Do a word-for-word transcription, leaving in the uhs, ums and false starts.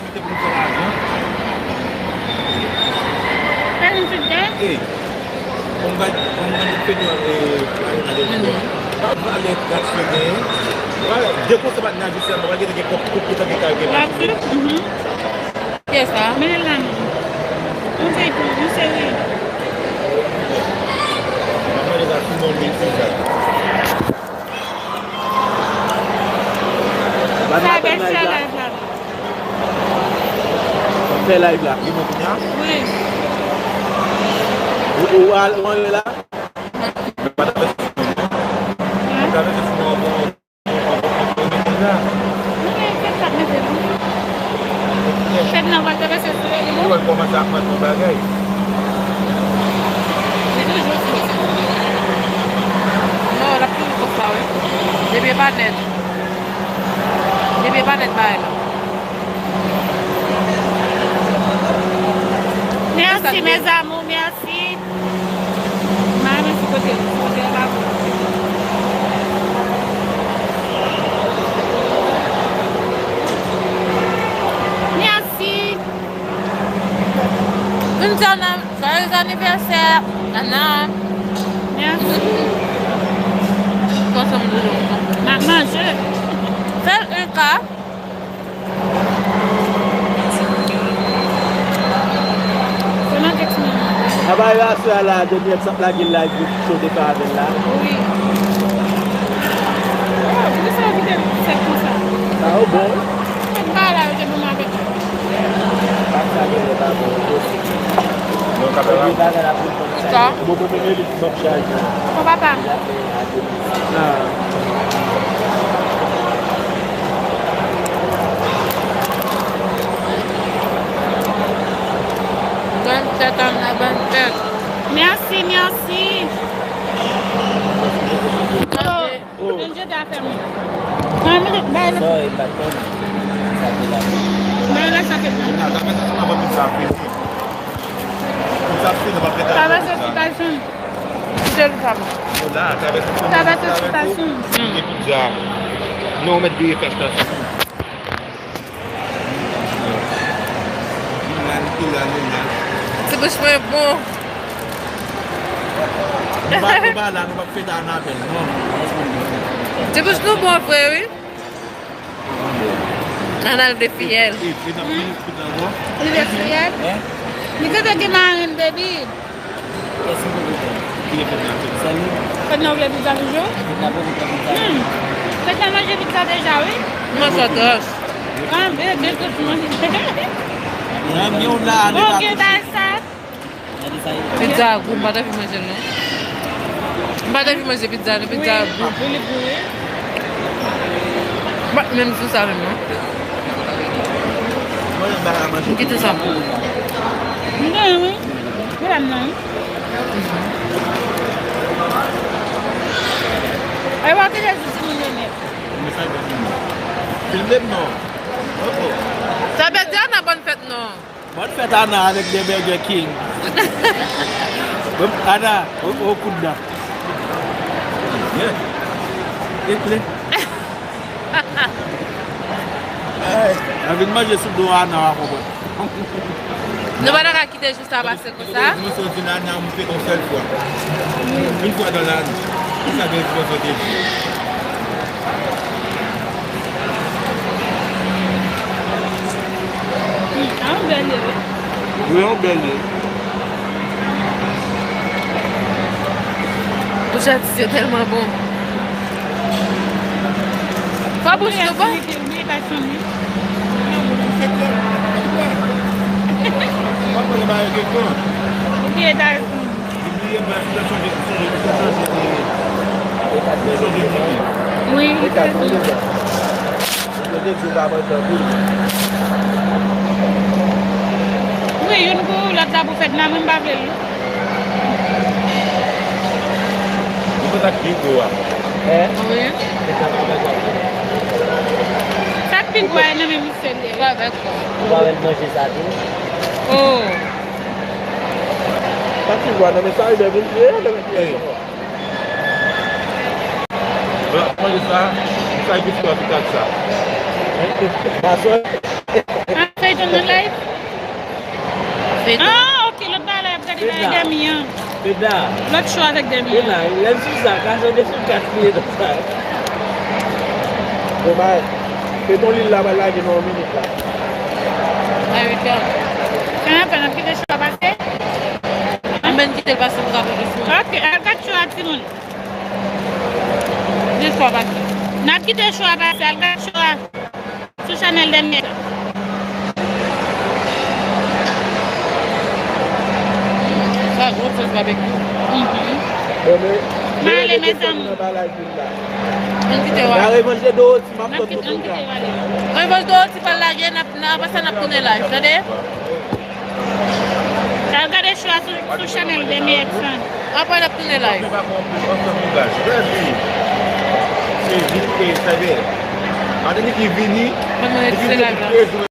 Mete pou nou fè lajan. Fè nou tout de. Ey, kòm gad, kòm gad fè nou, eh, ale nan lespò. Valè tax yo genyen. Valè, de konsèy pa t nan vi sèlman, pa gen kòb, kòb, kòb, kòb, kòb, kòb. Ki sa? Mennen l la menm. Yon seri pou, yon seri. Mwen mande sa sou non de Suzanne. Sa bèl sè la, la. Fè live la. Wi. Ou, ou al, ou anlè la? Hum? Wi, fèt la, mete la. Fèt nan pral travèse sou yo, li bon? Yo pral kòmanse ap mande yon bagay. Li toujou sou. Non, l ap toujou konsa, wi. Depi e pa nèt. Depi e pa nèt bagay la. Merci, mes amours, merci. Mwen renmen ti kote, ti kote a la. Mèsi. Vin di w nan joyeux anniversaire, Ana. Mèsi. Konsa m di w. M ap manje. Fè l yon ka. Sèlman kèk ti moun. Aba yo aswè a la, Daniel t ap lage live pou chofe pa avè l la. Wi. Oh, poukisa yo kite l fèt konsa? Sa yo bon, wi. Tout bagay la, yo te bon avèk li. Sa k sa gen lè pa bon, yo. Non, ka fè la. Epi bagay la pou l fè sa. Bon, bon, bon, bon, bon, chaje. Bon, papa. Ah. Bonne fête, Anna, bonne fête. Mèsi, mèsi. Oh. Manje te afè mwen. Mwen menm bay la. Sorry, pa konn. Sa te la. Bay la sa fèt la. Sa fèt la. Travèse Ti Tayson. Kite l sa. Travèse Ti Tayson. Gen pizza. Non, ou mèt vire fèt la. Ti bouch mwen bon. Nou pa, nou pa la, nou pa fete Anabèl, non. Ti bouch nou bon vre, wi. Anabèl de fiyèl. Li de fiyèl? Li te te gen marenn, baby. Kèsk ou vle fè? Ki lè fèt la fèt? Sèl li? Fèt la ou vle pizza toujou? Fèt la pou vle pizza. Hmm. Fèt la manje pizza deja, wi. Mwen sòt ròch. Ah, bebe, tout manje. Nan yon la, ale pa touche. Pizza a gou, m pa t anvi manje l, non. M pa t anvi manje pizza, non, pizza a gou. Wi, li gou, wi. M pa t menm sou sa menm, non. M kite sa pou ou. M gen, wi. Medam nan, wi. Ay, w ap kite sou timoun yo nèt. Filme m non. Oh, oh. Sa vle di Ana bòn fèt non. Bòn fèt Ana avèk de Burger King. Ana, o, o kout dan. Ekle. Ay, anvi manje sou do Ana, w a konprann. Nou pa ta ka kite jou sa pase konsa. Mwen soti la, nan m fè yon sèl fwa. Yon fwa dan lane. Sa gen yon soti. Wi, yon bèl ye. Bouch atis yo tèlman bon. Fò bouch nou bon. Ou bliye Tyson, wi. Ou bliye Tyson. Wi, Tyson. Wi, youn pou lòt la pou fèt nan, mwen m pa vle l. Ou konn sa k pi gwo a? Wi. Sa k pi gwo a nan men misye li. Ou pa wè l manje sa tou? Oh. Sa k pi gwo a nan men sa, li vin fye, li vin fye. Mwen ap manje sa, sa ki sou Afrika sa. Masonn. An fèt, Ah, ok, lòt bagay la y ap gade la e Demi an. Lòt show avèk Demi an. Lè m sou sa, ka chante sou kat li nan sa. Bon, bay. Feyton Lil la pral lage nan yon minit la. A uit è. Sa n ap fè, n ap kite show a pase? Anben kite l pase pou ka fè sou. Ok, al gad show a timoun. Kite show a pase. N ap kite show a pase, al gad show a sou chanèl Demi. Sa gwo fès babekyou. Mhm. Bon, men, male, mezanmi. Ann kite w ale. La revanj de Dorothy, m ap tann nou tou. Revanj Dorothy pral lage, n ap, n ap, apre sa n ap tounen live, tande? Al gade show a sou, sou chanèl Demi X lan. Apre n ap tounen live. Mwen mwen edite live la.